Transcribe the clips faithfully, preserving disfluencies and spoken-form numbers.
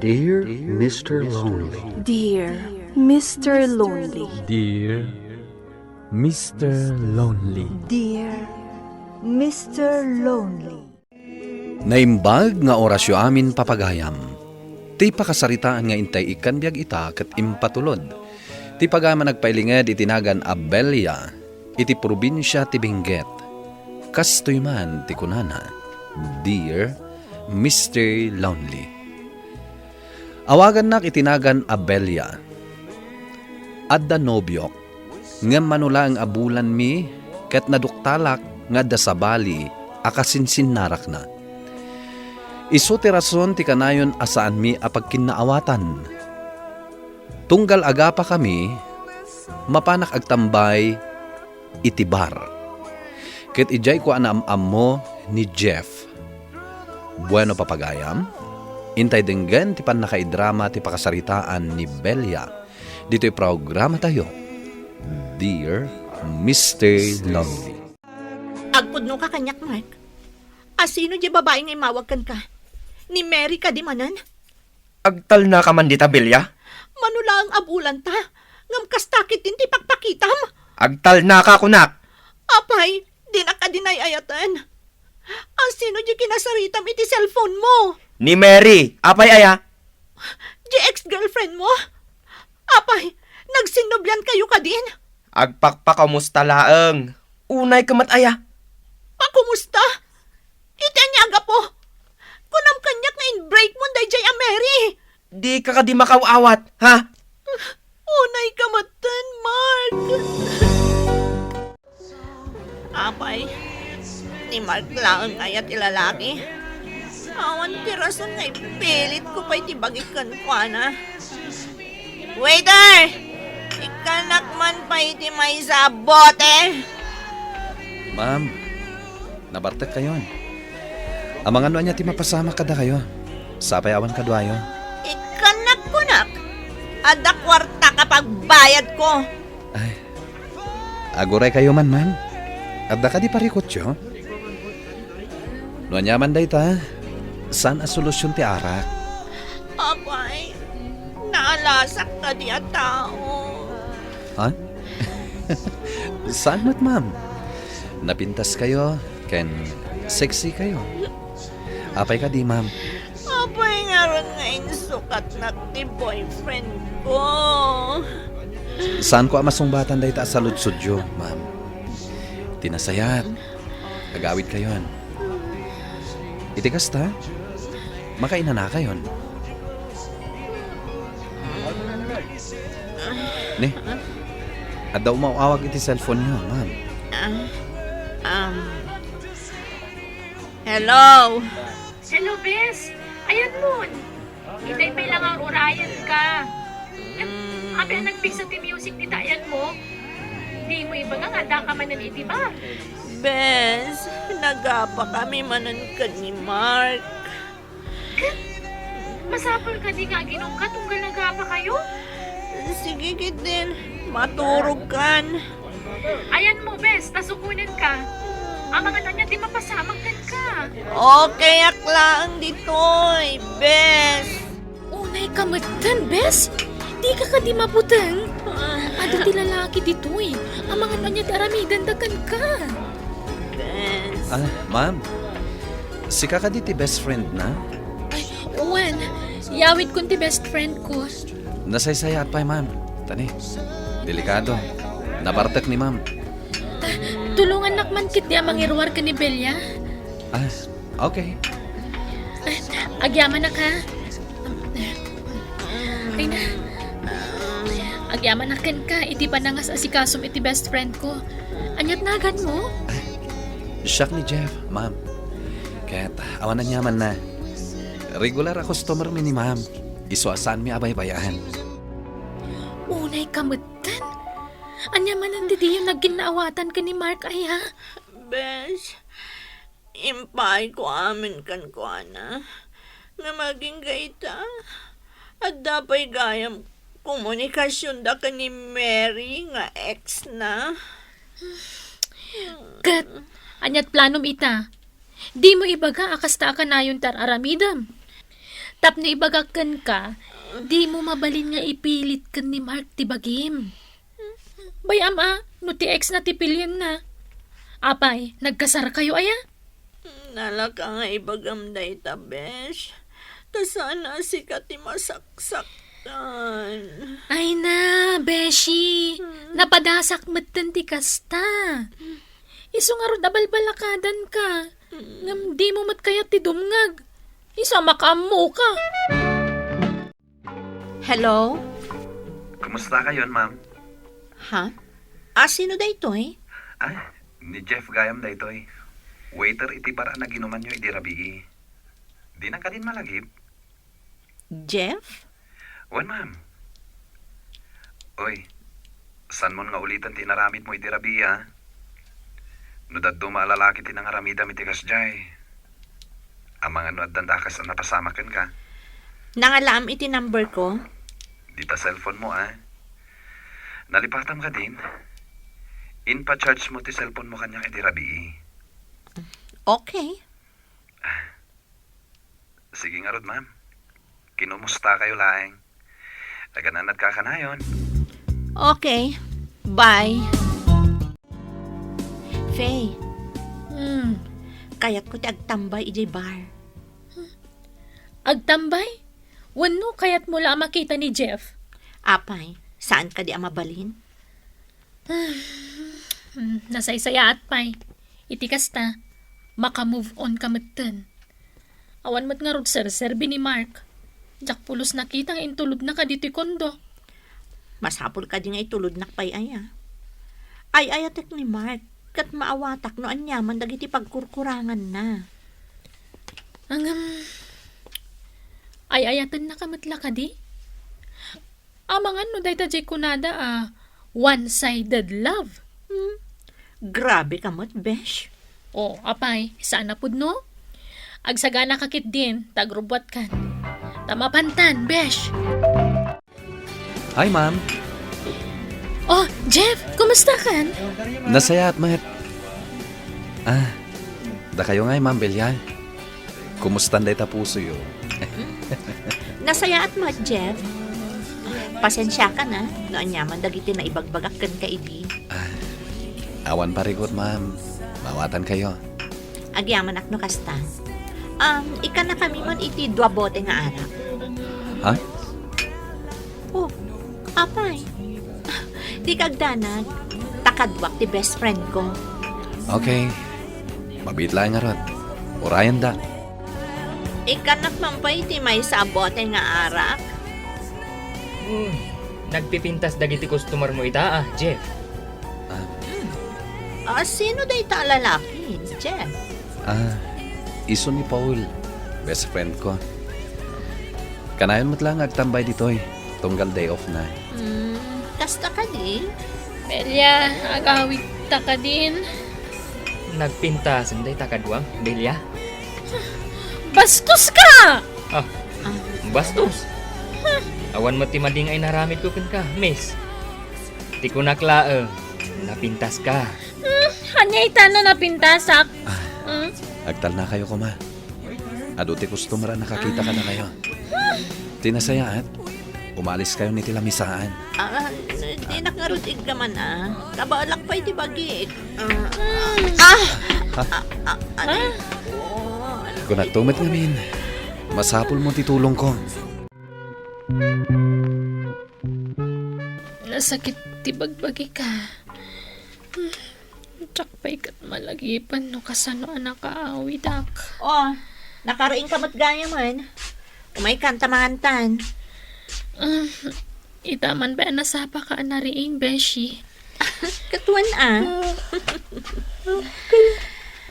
Dear Mister Lonely. Dear Mister Lonely. Dear Mister Lonely. Dear Mister Lonely. Naimbag nga orasyo amin, papagayam. Ti pakasaritaan nga intay ikkan biag ita ket impatulod. Ti pagayam a nagpailinged iti nagan Abella iti probinsia ti Benguet. Kastoy man ti kunana, Dear Mister Lonely. Awagannak iti nagan Abella. Adda nobiok, ngem mano laeng a bulanmi ket naduktalak nga adda sabali a kasinsinnarakna. Isu ti rason ti kanayon a saanmi a pagkinnaawatan. Tunggal agapakami, mapanak agtambay iti bar. Ket idiay ko a naam-ammo ni Jeff. Bueno, papagayam, intay denggen ti pannakaidrama ti pakasaritaan ni Belia ditoy programatayo, Dear Mister Lonely. Agpudno ka kaniak, Mark. Asino diay babai nga immawag kenka? Ni Mary kadi manen? Agtalnaka man dita, Belia? Mano laeng a bulanta, ngem kasta ketdin ti pakpakitam? Agtalnaka, kunak! Apay, dinak kadi nay-ayaten? Asino diay kinasaritam iti cellphone mo? Ni Mary! Apay aya? Diay ex-girlfriend mo? Apay, nagsinnobiankayo kadin? Agpakpakamusta laeng. Unayka met aya? Pakumusta? Iti ania a gapu? Kunam kaniak nga in-break mon daydiay a Mary. Dika kadi makaw-awat, ha? Unayka metten, Mark. Apay, ni Mark laeng aya ti lalaki. Awan ti rason nga ipilitko pay ti bagi kenkuana. Waiter! Ikkanak man pay ti maysa a bote! Ma'am, nabartekkayon. Amangan no ania ti mapasamak kadakayo. Sapay awan kaduayo. Ikkanak, kunak! Adda kuartak a pagbayadko! Ay, aguraykayo man, ma'am. Adda kadi parikutyo? No aniaman dayta, saan a solusyon ti arak? Apay, naalasak kadi a tao. Ha? Saan met, ma'am? Napintaskayo ken sexykayo. Apay kadi, ma'am? Apay ngarud nga insukatnak ti boyfriendko? Saanko a masungbatan dayta a saludsodyo, ma'am. Ti nasayaat, agawidkayon. Iti kasta, makainanakayon. Ni, adda umaw-awag iti cellphone-yo, ma'am. Ah, um. Hello? Hello, bes. Ayanmon. Itay pay la nga ur-urayenka. Ngem, apay a nagpigsa ti music dita ayanmo? Dimo ibaga nga addaka manen iti bar? Bes, nagapakami manen ken ni Mark. Masapul kadi nga aginumka tunggal nagapakayo? Sige ketdin, maturogkan. Ayanmo, bes, ta sukonenka. Amangan ania ti mapasamak kenka. Okayak laeng ditoy, bes. Unayka metten, bes. Dika kadi mabuteng? Adu ti lalaki ditoy. Amangan ania ti aramidenda kenka. Bes. Ah, ma'am. Sika kadi ti best friend na? Ay, wen. Yawitkon ti best friend ko. Nasaysayaat pay, ma'am. Tani, delikado. Nabartek ni ma'am. Ta, tulongannak man ketdi a mangiruar ken ni Belia. Ah, okay. Ay, agyamanak, ha? Ay na. Agyamanak kenka iti panangas-asikasom iti best friend ko. Aniat naganmo? Siak ni Jeff, ma'am. Ket awan aniamanna. Regular a customer mi ni ma'am. Isu a saanmi a baybay-an. Unayka metten? Ania manen ti diyo nagkinnaawatan ken ni Mark aya? Bes, impaayko amin kenkuana. Ngem agingga ita, adda pay gayam komunikasionda ken ni Mary nga ex na. Ket, aniat planom ita? Dimo ibaga a kasta a kanayon ti ar-aramidem. Tapno ibagak kenka, dimo mabalin nga ipilit ken ni Mark ti bagim. Bay-am a, no ti ex na ti pilienna. Apay, nagkasarkayo aya? Nalaka nga ibagam dayta, besh. Ta saan a sika ti masaksaktan. Ay na, beshi. Hmm. Napadasak metten ti kasta. Isu ngarud a balbalakadanka. Hmm. Ngem dimo met kayat ti dumngeg. Isu a makaammoka. Hello? Kumusta kayon, ma'am? Ha? Ah, sino daytoy? Ay, ni Jeff gayam daytoy. Waiter iti bar a naginumanyo idi rabii. Dina kadin malagip? Jeff? Wen, ma'am. Oy, saanmon nga uliten ti inaramidmo idi rabii, a? No dadduma a lalaki ti nangaramidam iti kasdiay, amangan no addan dakas a napasamak kenka. Nangalaam iti number ko? Dita cellphone mo, a. Nalipatam kadin? Inpa-charge mo ti cellphone mo kaniak idi rabii. Okay. Sige ngarud, ma'am. Kinumustakayo laeng. Agananadka a kanayon. Okay. Bye. Faye. Hmm. Kayatko ti agtambay idiay bar. Agtambay? Wenno kayatmo la a makita ni Jeff? Apay, saan kadi a mabalin? Hmm, nasaysayaat pay. Iti kasta, maka-move on ka metten. Awan met ngarud serserbi ni Mark. Diak pulos nakita nga intulodna kaditoy kondo. Masapul kadi nga itulodnak pay aya? Ay-ayatek ni Mark, ket maawatak no aniaman dagiti pagkurkuranganna. Ngem, ay-ayatennaka met la kadi? Amangan no dayta diay kunada a one-sided love. Hmm? Grabe ka met, besh. O, apay, saan a pudno? Agsagana ka ketdin, ta agrubbuatkan. Ta mapantan, besh. Hi, ma'am. O, Jeff, kumusta kan? Nasayaat met. Ah, dakayo ngay, Ma'am Belial. Kumustan dayta pusoyo? Nasayaat met, Jeff. Pasensiakan, a, no aniaman dagiti naibagbagak kenka idi. Ah, awan parigot, ma'am. Maawatankayo. Agyamanak no kasta. Um, ikkannakami man iti dua bote nga arak. Ha? O, apay. Dika agdanag. Ta kaduak ti best friend ko. Okay. Mabiit laeng ngarud. Urayenda. Ikkannak man pay ti maysa a bote nga arak. Hmm, nagpipintas dagiti customer mo ita, a, Jeff. Ah. Hmm. A, sino dayta a lalaki, Jeff? Ah, isu ni Paul, best friend ko. Kanayon met la nga agtambay ditoy, tunggal day off na. Hmm, kasta kadi? Belia, agawidta kadin. Nagpintasen dayta kaduam, Belia? Bastos ka! Ah, bastos. Awan met ti madi nga inaramidko kenka, miss. Ti kunak laeng, napintaska. Hmm, ania ita no napintasak? Ah, hmm? Agtalnakayo koma. Adu ti customer a nakakita kadakayo. Ti nasayaat, umaliskayon iti lamisaan. Ah, dinak ngarud iggaman, a. Kabaelak pay ti bagik. Ah, ah, ah, ah, ah, ah. Kunakto met ngamin, masapulmo ti tulongko. Nasakit ti bagbagika. Hmm, diak pay ket malagipen no kasano a nakaawidak. O, nakariingka met gayamen. Umaykan ta mangantan. Hmm, ita man pay a nasapaka a nariing, beshi. Ket wen, a.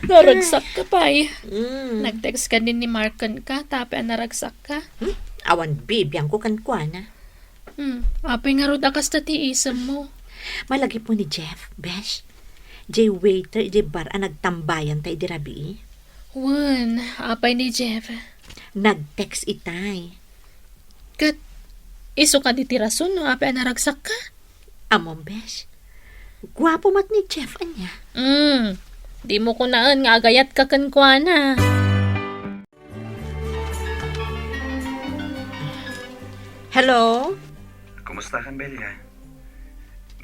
Naragsakka pay. Mm. Nag-text kadin ni Mark kenka, ta apay a naragsakka? Hmm? Awan bibiangko kenkuana. Hmm, apay ngarud a kasta ti isemmo? Malagipmo ni Jeff, besh. Diay waiter, diay bar a nagtambayanta idi rabii. Wen, apay ni Jeff? Nag-text itay. Ket, isu kadi ti rason no apay a naragsakka? Ammom, besh. Guapo met ni Jeff, ania? Hmm, dimo kunaen nga agayatka kenkuana. Hello? Kumusta kan, Belia?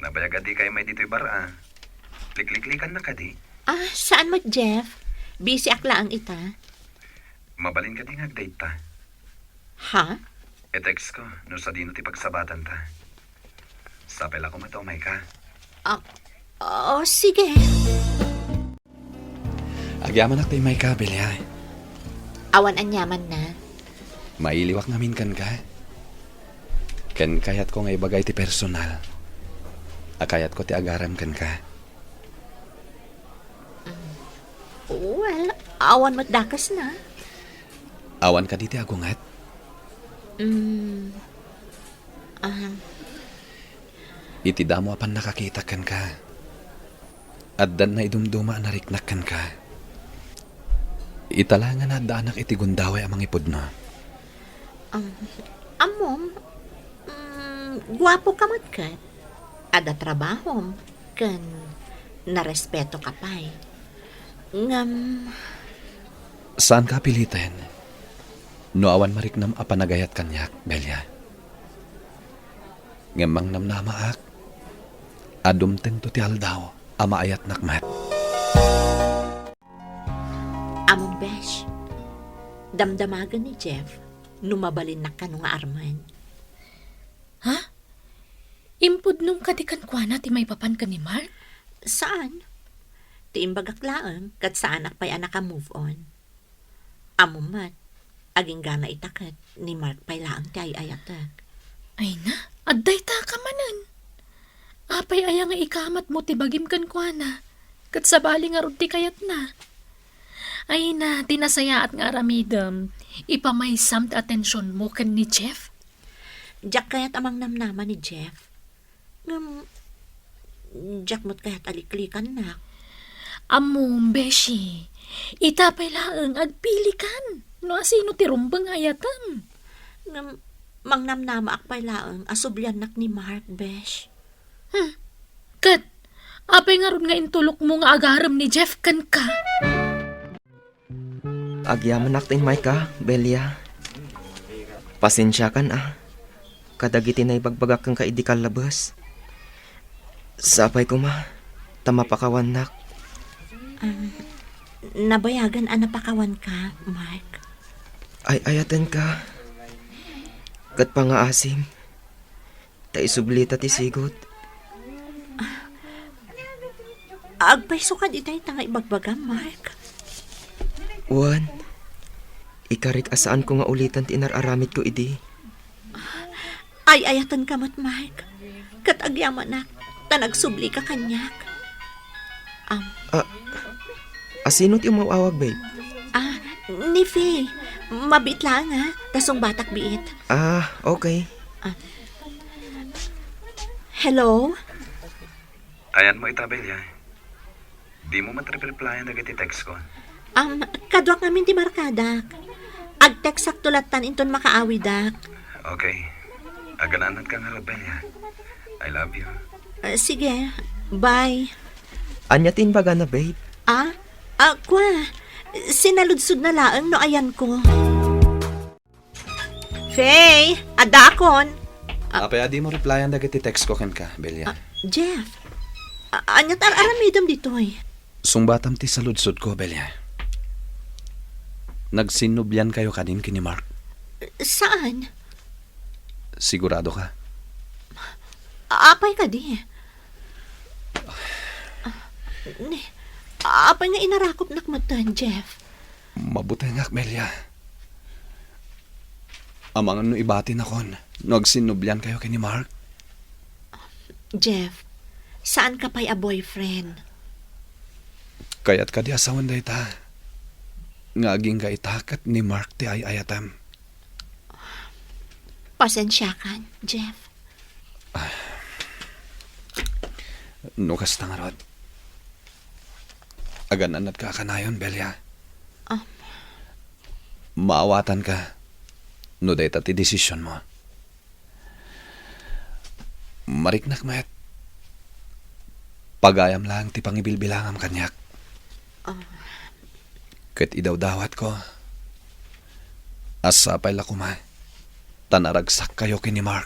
Nabayag a dikay met ditoy bar, a. Likliklikan na kadi? Ah, saan met, Jeff? Busy ak laeng ita. Mabalin kadi nga agdate ta? Ha? I-text ko no sadino ti pagsabatanta. Sapay la koma ta umayka. Ah, oh, sige. Agyamanak ta imayka, Belia. Awan aniamanna. Mailiwak ngamin kenka. Ken kayatko nga ibaga iti personal a kayatko ti agarem kenka. Well, awan met dakesna. Awan kadi ti agunget? Mm. Ah. Iti damo a pannakakitak kenka, addan naidumduma a nariknak kenka. Ita la nga naaddaanak iti gundaway a mangipudno. Um, ammom, mm, guapo ka met ket. Adda trabahom, ken narespeto ka pay. Ngem, saanka a piliten no awan mariknam a panagayat kaniak, Belia. Ngem mangnamnamaak a dumtengto ti aldaw a maayatnak met. Ammom, besh, damdamagen ni Jeff no mabalinnak kano nga armen. Ha? Impudnom kadi kenkuana ti maipapan ken ni Mark? Saan. Ti imbagak laeng, ket saanak pay a naka-move on. Ammom met, aginggana ita ket ni Mark pay laeng ti ay-ayatek. Ay na, adda ita ka manen. Apay aya nga ikamatmo ti bagim kenkuana, ket sabali ngarud ti kayatna? Ay na, ti nasayaat nga aramidem, ipamaysam ti atensionmo ken ni Jeff. Diak kayat a mangnamnama ni Jeff. Ngem, diak met kayat a liklikannak. Ammom, beshi, ita pay laeng agpilikan no asino ti rumbeng nga ayatem. Ngem, mangnamnamaak pay laeng a subliannak ni Mark, besh. Hmm. Ket, apay ngarud nga intulokmo nga agarem ni Jeff kenka? Agyamanak ta immayka, Belia. Pasensiakan a, kadagiti naibagbagak kenka idi kallabes. Sapay koma ta mapakawannak. Um, nabayagen a napakawanka, Mark. Ay-ayatenka. Ket pangaasim ta isublita ti sigud. Agpayso kad itay ta nga ibagbagam, Mark. Wen, ikarik a saanko nga ulitan ti inar-aramidko idi. Ay-ayatenka met, Mark. Ket agyamanak ta nagsublika kaniak. Am. Ah, asino ti umaw-awag, babe? Ah, ni Faye. Mabiit laeng, ha? Ta sungbatak biit. Ah, okay. Ah. Hello? Ayanmo ita, Belia. Dimo met rereplyan dagiti text ko. Um, kaduak ngamin ti markadak. Agtextakto lattan inton makaawidak. Okay. Agan-anadka ngarud, Belia. I love you. Ah, sige. Bye. Ania ti imbagana, babe? Ah? Ah, kua. Sinaludsodna laeng no ayanko. Faye, addaakon. Ah. Apay a dimo replyan dagiti text ko kenka, Belia? Ah, Jeff, a-, ania ti ar-aramidem ditoy? Sungbatam ti saludsodko, Belia. Nagsinnubliankayo kadin ken ni Mark? Saan? Sigurado ka? Apay kadi? Ah, ni, apay nga inarakupnak metten, Jeff? Mabutengak, Belia. Amangan no ibatinakon no agsinnubliankayo ken ni Mark? Jeff, saanka pay a boyfriend. Kayat kadi a sawen dayta nga agingga ita ket ni Mark ti ay-ayatem? Pasensiakan, Jeff. No kasta ngarud, agan-anadka a kanayon, Belia. Ah. Maawatanka no dayta ti desisionmo. Mariknak met, pagayam laeng ti pangibilbilangam kaniak. Ah. Ket idawdawatko a sapay la koma ta naragsakkayo ken ni Mark.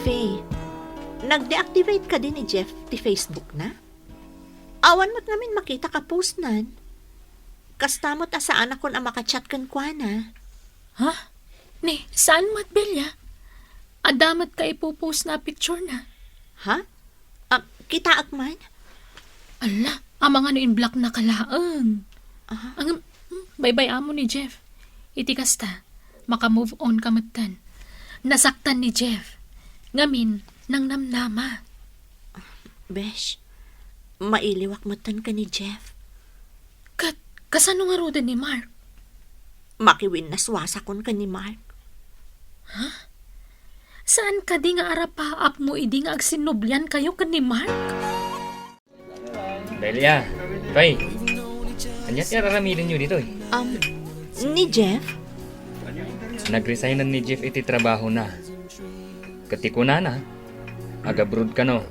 Faye, nag-deactivate kadi ni Jeff ti Facebook na? Awan met ngamin makita ka post nan. Kasta met a saanakon a makachat kenkuana. Ha? Ni, saan met, Belia? Adda met ka ipopost na picture na. Ha? Ah, kitaak man? Ala, amangan no in-block na ka laeng. Ah. Ang, hmm, baybay-am ni Jeff. Iti kasta, maka-move on ka metten. Nasaktan ni Jeff. Ngamin, nangnamnama. Besh, mailiwak metten ken ni Jeff. Ket, kasano ngaruden ni Mark? Makiwinnaswasakon ken ni Mark. Ha? Saan kadi nga arapaap mo idi nga agsinnublian kayo ken ni Mark? Belia, Faye, ania ti ar-aramidenyo ditoy? Um, ni Jeff? Nag-resignan ni Jeff iti trabahona. Ket ti kunana, agabroad kano.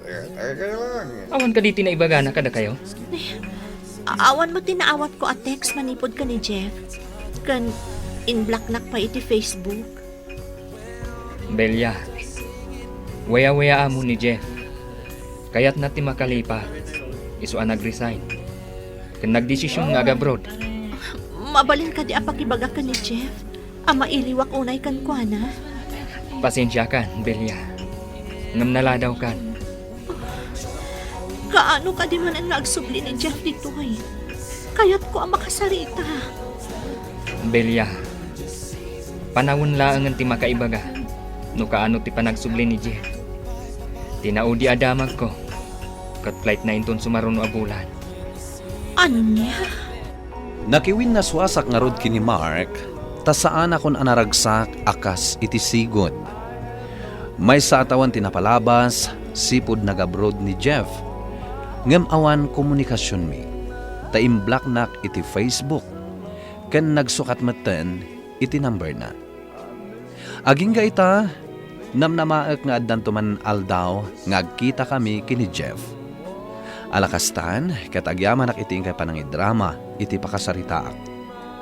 Awan kadi ti naibagana kadakayo? A-, awan met ti naawatko a text manipud ken ni Jeff. Ken in-blocknak pay iti Facebook. Belia, wayawayaam ni Jeff. Kayatna ti makalipat, isu a nag-resign. Ken nagdesision nga agabroad. Mabalin kadi a pakibaga ken ni Jeff a mailiwak unay kenkuana? Pasensiakan, Belia. Ngem naladawkan. Kaano kadi manen nga agsubli ni Jeff ditoy? Kayatko a makasarita. Belia, panawen laengen ti makaibaga no kaano ti panagsubli ni Jeff. Tinaudi a damagko, ket flightna inton sumaruno a bulan. Ania? Nakiwinnaswasak ngarud ken ni Mark, ta saanakon a naragsak a kas iti sigud. Maysa a tawen ti napalabas, sipud nagabroad ni Jeff. Ngem awan komunikasionmi, ta in-blocknak iti Facebook, ken nagsukat metten iti numberna. Agingga ita, namnamaek nga addanto man aldaw nga agkitakami ken ni Jeff. Ala kastan, ket agyamanak iti inkay panangidrama iti pakasaritaak.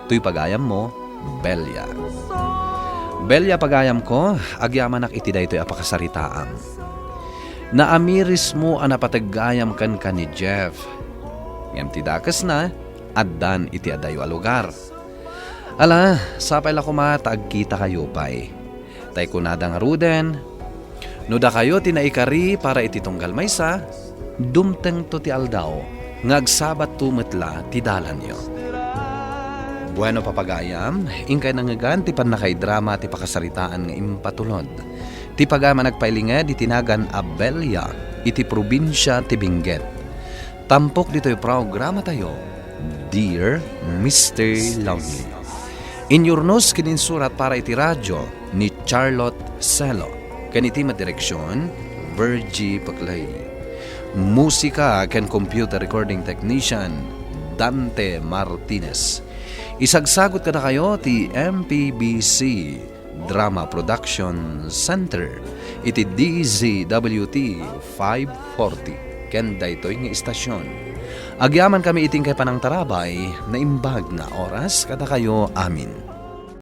Toy pagayammo, Belia. Belia, pagayamko, agyamanak iti daytoy a pakasaritaam. Naamirismo a napateggayam kenka ni Jeff. Ngem ti dakesna, addan iti adayo a lugar. Ala, sapay la koma ta agkitakayo pay. Tay kunada ngaruden, no dakayo ti naikari para iti tunggal maysa, dumtengto ti aldaw nga agsabatto met la ti dalanyo. Bueno, papagayam, inkay nangngegan ti pannakaidrama ti pakasaritaan nga impatulod. Ti pagayam a nagpailinged iti nagan a Belia iti probinsia ti Benguet. Tampok ditoy programatayo, Dear Mister Lonely. Inyurnos ken insurat para iti radio ni Charlotte Celo, ken iti met direksion, Virgie Paclay. Musika ken computer recording technician, Dante Martinez. Isagsagut kadakayo ti M P B C Drama Production Center iti D Z W T five forty ken daytoy nga istasion. Agyamankami iti inkay panangtarabay, naimbag nga oras kadakayo amin.